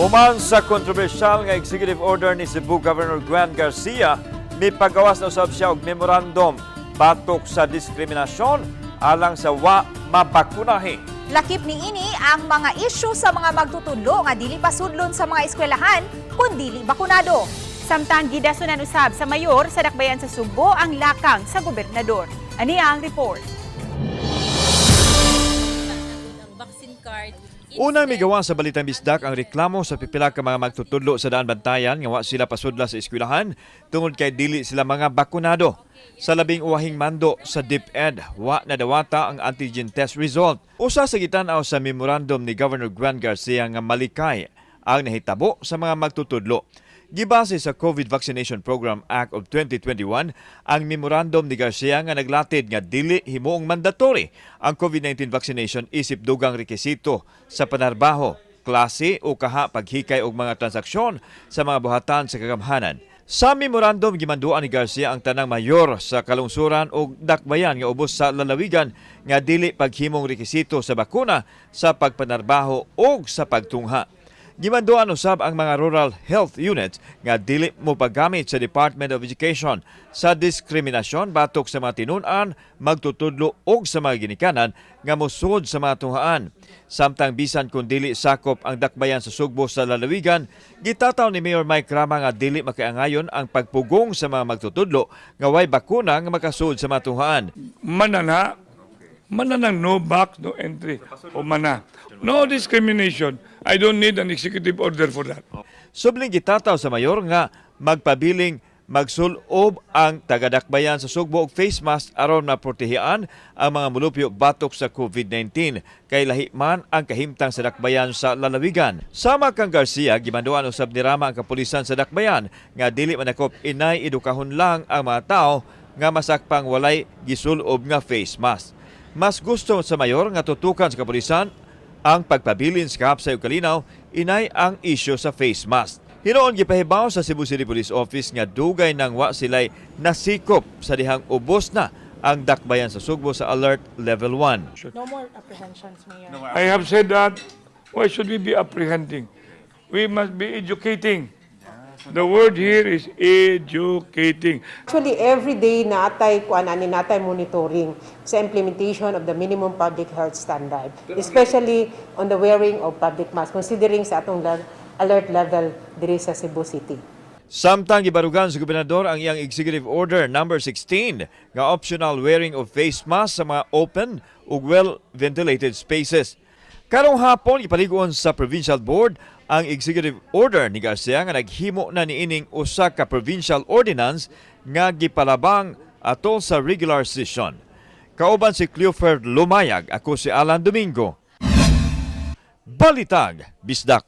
Human sa kontrobersyal nga executive order ni Cebu Governor Gwen Garcia, mipagawas na usab siya og memorandum batok sa diskriminasyon alang sa wa mabakunahi. Lakip niini ang mga isyu sa mga magtutudlo nga dili pasudlon sa mga eskwelahan kung dili bakunado. Samtang gidasunan usab sa mayor sa dakbayan sa Sugbo ang lakang sa gobernador. Ani ang report. Ang vaccine card. Unang migawa sa Balitang Bisdak ang reklamo sa pipila ka mga magtutudlo sa Daan Bantayan nga wa sila pasudla sa eskwelahan tungod kay dili sila mga bakunado. Sa labing uwahing mando sa DepEd, wa nadawata ang antigen test result. Usa sa gitan-aw sa memorandum ni Governor Gwen Garcia nga malikay ang nahitabo sa mga magtutudlo. Gibase sa COVID Vaccination Program Act of 2021 ang memorandum ni Garcia nga naglatid nga dili himuong mandatory ang COVID-19 vaccination isip dugang rekisito sa panarbaho, klase o kaha paghikay og mga transaksyon sa mga buhatan sa kagamhanan. Sa memorandum, gimanduan ni Garcia ang tanang mayor sa kalungsuran og dakbayan nga ubos sa lalawigan nga dili paghimong rekisito sa bakuna sa pagpanarbaho og sa pagtungha. Gimanduan usab ang mga rural health units nga dili mo paggamit sa Department of Education sa diskriminasyon batok sa mga tinun-an, magtutudlo og sa mga ginikanan nga mosud sa mga tunghaan. Samtang bisan kung dili sakop ang dakbayan sa Sugbo sa lalawigan, gitataw ni Mayor Mike Rama nga dili makaangayon ang pagpugong sa mga magtutudlo nga way bakuna nga makasud sa mga tunghaan. Manana, mananang no vax, no entry. O mana. No discrimination. I don't need an executive order for that. Subling gitataw sa mayor nga magpabiling magsulob ang tagadakbayan sa Sugbo og face mask aron maprotehian ang mga mulupyo batok sa COVID-19 kay lahi man ang kahimtang sa dakbayan sa lalawigan. Sama kang Garcia, gimanduan usab ni Rama ang kapulisan sa dakbayan nga dili manakop inay edukahon lang ang mga tao nga masakpang walay gisulob nga face mask. Mas gusto sa mayor nga tutukan sa kapulisan ang pagpabilin sa kahapsay ug kalinaw inay ang isyu sa face mask. Hinuon gipahibaw sa Cebu City Police Office nga dugay nang wa sila'y nasikop sa dihang ubos na ang dakbayan sa Sugbo sa Alert Level 1. No more apprehensions, Mayor. I have said that. Why should we be apprehending? We must be educating. The word here is educating. Actually, every day natay kuan ani, natay monitoring sa implementation of the minimum public health standard, especially on the wearing of public mask, considering sa atong alert level diri sa Cebu City. Samtang gibarugan sa gobernador ang iyang Executive Order number 16 nga optional wearing of face mask sa mga open ug well-ventilated spaces. Karong hapon, ipaligon sa Provincial Board ang Executive Order ni Garcia nga naghimo na niining usa ka provincial ordinance nga gipalabang atol sa regular session. Kauban si Cleofer Lumayag, ako si Alan Domingo. Balitag, Bisdak.